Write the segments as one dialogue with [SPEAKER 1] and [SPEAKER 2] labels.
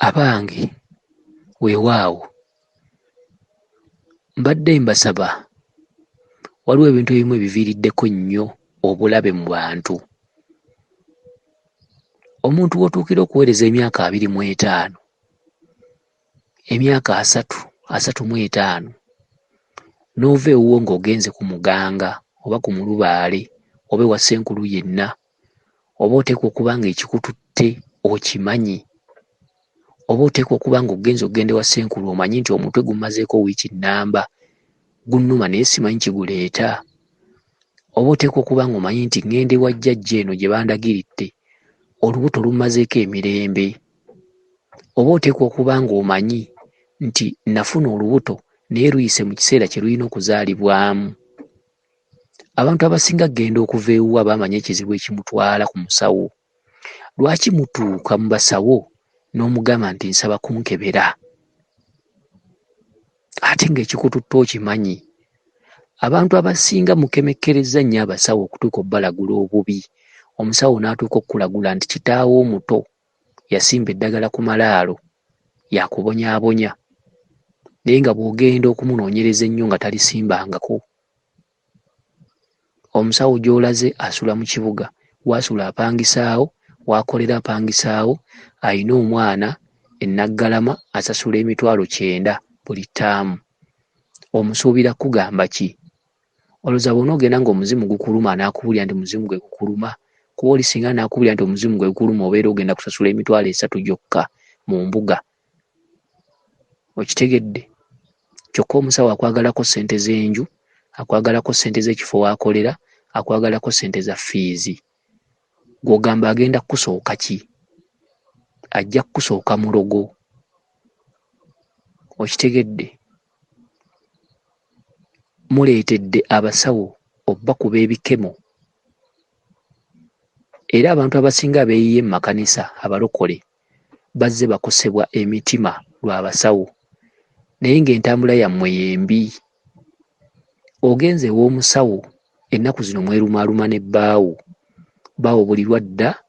[SPEAKER 1] Abange, weewaawo, mbadde mbasaba, waliwo ebintu ebimu ebiviiriddeko ennyo obulabe mu bantu. Omuntu w'otuukira okuweereza emyaka 25, emyaka 30, 35, n'ova ewuwo ng'ogenze ku muganga oba ku mulubaale oba ewa ssenkulu yenna, oba oteekwa okuba ng'ekikututte okimanyi, oba oteekwa okuba ng'ogenze okugenda ewa ssenkulu omanyi nti omutwe gummazeeko wiiki nnamba, gunnuma naye simanyi kiguleeta, oba oteekwa okuba ng'omanyi nti ŋŋenda ewa jjajja eno gye bandagiridde, olubuto lummazeeko emirembe, oba oteekwa okuba ng'omanyi nti nafuna olubuto naye luyise mu kiseera kye lulina okuzaalibwamu. Abantu abasinga kugenda okuva ewuwo aba amanyi ekizibu ekimutwala ku musawo. Lwaki mutuuka mu basawo n'omugamba nti nsaba kunkebera? Ate ng'ekikututte okimanyi. Abantu abasinga mukemekkerezza nnyo abasawo okutuuka obbalagula obubi. Omusawo n'atuuka okukulagula nti kitaawo omuto yasimba eddagala ku malaalo yakubonyaabonya, naye nga bw'ogenda okumunoonyereza ennyo nga talisimbangako. Omusawo gy'olaze asula mu kibuga, w'asula apangisaawo, w'akolera apangisaawo, alina omwana e Naggalama asasula 90,000 buli ttaamu. Omusuubira kukugamba ki? Olowooza bw'onoogenda ng'omuzimu gukuluma anaakubuulira nti muzimu gwe gukuluma? Kuba oli singa anaakubuulira nti omuzimu gwe gukuluma obeera ogenda kusasula 30,000 gyokka mu mbuga. Okitegedde? Kyokka omusawo akwagalako ssente z'enju, akwagalako ssente z'ekifo w'akolera, akwagalako ssente za ffiizi. Gw'ogamba agenda kukusooka ki? Ajja kukusooka mulogo. Okitegedde? Muleetedde abasawo obbakuba ebikemo. Era abantu abasinga abeeyiye mu makanisa abalokole bazze bakosebwa emitima lwa basawo, naye ng'entambula yammwe y'embi. Ogenze ew'omusawo ennaku zino mwerumaaluma ne bbaawo. Bbaawo buli lw'adda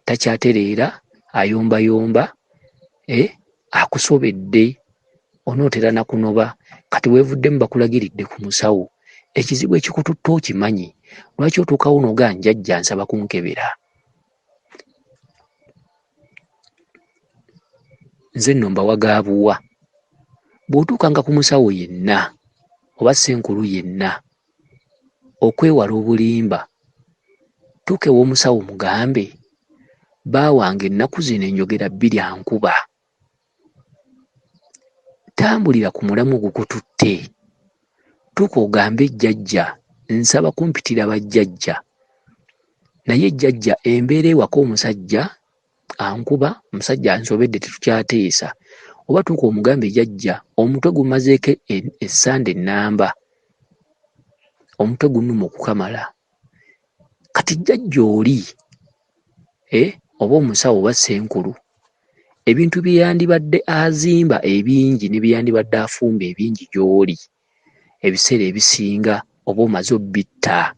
[SPEAKER 1] takyatereera, ayombayomba, akusobedde, onootera na kunoba. Kati weevuddemu bakulagiridde ku musawo. Ekizibu ekikututte okimanyi, lwaki otuukawo n'ogamba njajja nsaba kunkebera? Nze nno mbawa ga buwa. Bw'otuukanga ku musawo yenna oba ssenkulu yenna, okwewala obulimba, tuuka ew'omusawo mugambe, bba wange ennaku zino enjogera bbiri ankuba. Tambulira ku mulamwa ogukututte. Tuuka ogambe jjajja nsaba kumpitira bajjajja, naye jjajja embeera ewaka omusajja ankuba, omusajja ansobedde tetukyateesa. Oba tuuka omugambe jjajja omutwe gummazeeko essande ennamba, omutwe gunnuma okukamala. Kati jjajja oli oba omusawo oba ssenkulu, ebintu bye yandibadde azimba ebingi ne bye yandibadde afumba ebingi gy'oli, ebiseera ebisinga oba omaze obbitta.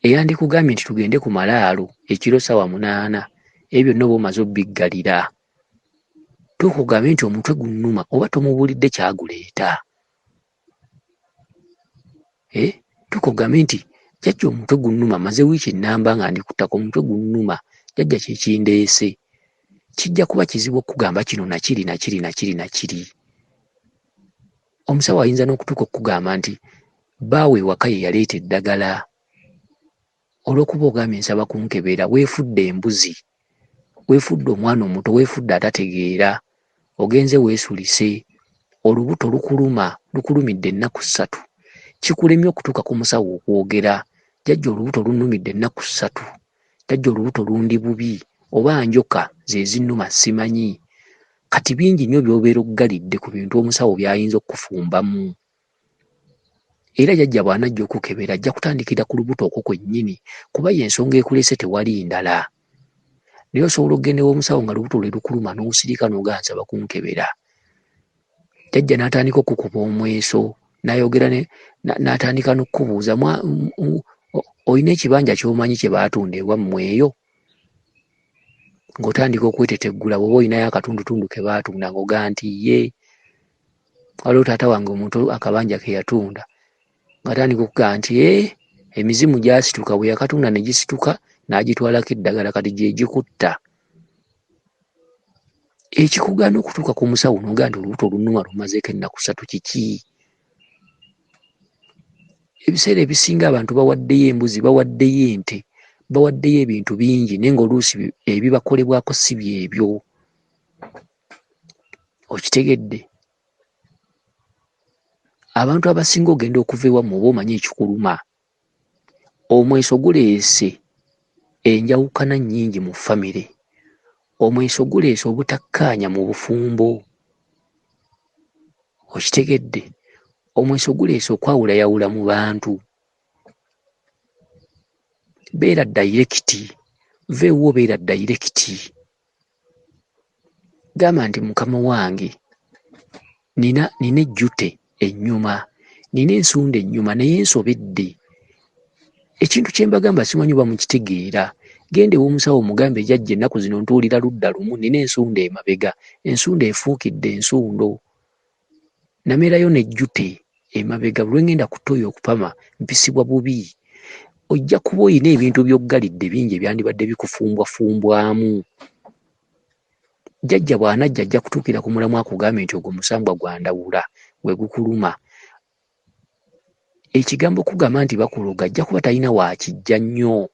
[SPEAKER 1] Eyandikugambye nti tugende ku malaalo ekiro ssaawa 8, ebyo byonna oba omaze obbiggalira. Tuuka ogambe nti omutwe gunnuma oba tomubuulidde kyaguleeta. Tuuka ogambe nti jjajja omutwe gunnuma, mmaze wiiki nnamba nga ndi ku ttaka omutwe gunnuma, jjajja kye kindeese. Kijja kuba kizibu okukugamba kino na kiri na kiri na kiri na kiri. Omusawo ayinza n'okutuuka okukugamba nti bbaawo ewaka ye yaleeta eddagala. Olw'okuba ogambye nsaba kunkebera, weefudde embuzi, weefudde omwana omuto, weefudde atategeera, ogenze weesulise, olubuto lukuluma, lukulumidde ennaku 3. Kikulemye okutuuka ku musawo okwogera, jjajja olubuto lunnumidde ennaku 3, jjajja olubuto lundi bubi, oba njoka ze zinnuma simanyi. Kati bingi nnyo by'obeera oggalidde ku bintu omusawo by'ayinza okukufumbamu. Era jjajja bw'anajja okukebera ajja kutandikira ku lubuto okwo kwennyini kuba y'ensonga ekuleese tewali ndala. Naye osobola okugenda ew'omusawo nga lubuto lwe lukuluma n'osirika n'ogamba nsaba kunkebera. Jjajja n'atandika okukuba omweso, n'ayogera n'atandika n'okukubuuza olina ekibanja ky'omanyi kye baatunda ewammwe eyo? Ng'otandika okweteteggula bw'oba olinayo akatundutundu ke baatunda ng'ogamba nti ye waliwo taata wange omuto akabanja ke yatunda ng'atandika okugamba nti ee emizimu gyasituka bwe yakatunda ne gisituka n'agitwalako eddagala kati gye gikutta. Ekikugaana okutuuka ku musawo n'ogamba nti olubuto olunnuma lummazeeko ennaku ssatu kiki? Ebiseera ebisinga abantu bawaddeyo embuzi, bawaddeyo ente, bawaddeyo ebintu bingi naye ng'oluusi ebibakolebwako si byebyo. Okitegedde? Abantu abasinga ogenda okuva ewammwe oba omanyi ekikuluma. Omweso guleese enjawukana nnyingi mu famire. Omweso guleese obutakkaanya mu bufumbo. Okitegedde? Omweso guleese okwawulayawula mu bantu. Beera dayirekiti, vva ewuwo beera dayirekiti. Gamba nti mukama wange nina nina ejjute ennyuma, nina ensunda ennyuma naye nsobedde. Ekintu kye mbagamba simanyi oba mukitegeera. Genda ew'omusawo omugambe jjajja ennaku zino ntuulira ludda lumu nina ensunda emabega, ensunda efuukidde ensundo. Namerayo n'ejjute emabega buli lwe ŋŋenda ku ttooyi okupama mpisibwa bubi. Ojja kuba olina ebintu by'oggalidde bingi ebyandibadde bikufumbwafumbwamu. Jjajja bw'anajja ajja kutuukira ku mulamwa akugambe nti ogwo musambwa gwa ndawula gwe gukuluma. Ekigambo okukugamba nti bakuloga ajja kuba talina w'akiggya nnyo.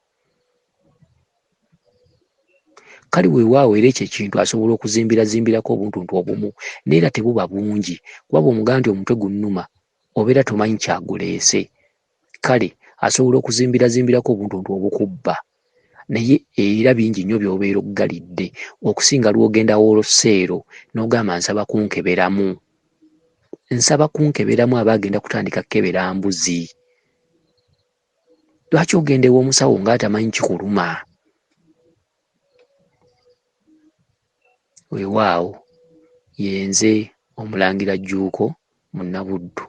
[SPEAKER 1] Kale weewaawo era ekyo ekintu asobola okuzimbirazimbirako obuntuntu obumu naye era tebuba bungi kuba bw'omugamba nti omutwe gunnuma obeera tomanyi kyaguleese. Kale asobola okuzimbirazimbirako obuntuntu obukubba naye era bingi nnyo by'obeera oggalidde okusinga lw'ogenda wooloseero n'ogamba nsaba kunkeberamu. Nsaba kunkeberamu aba agenda kutandika kukebera mbuzi. Lwaki ogenda ew'omusawo ng'atamanyi kikuluma? Weewaawo ye nze Omulangira Jjuuko Munnabuddu.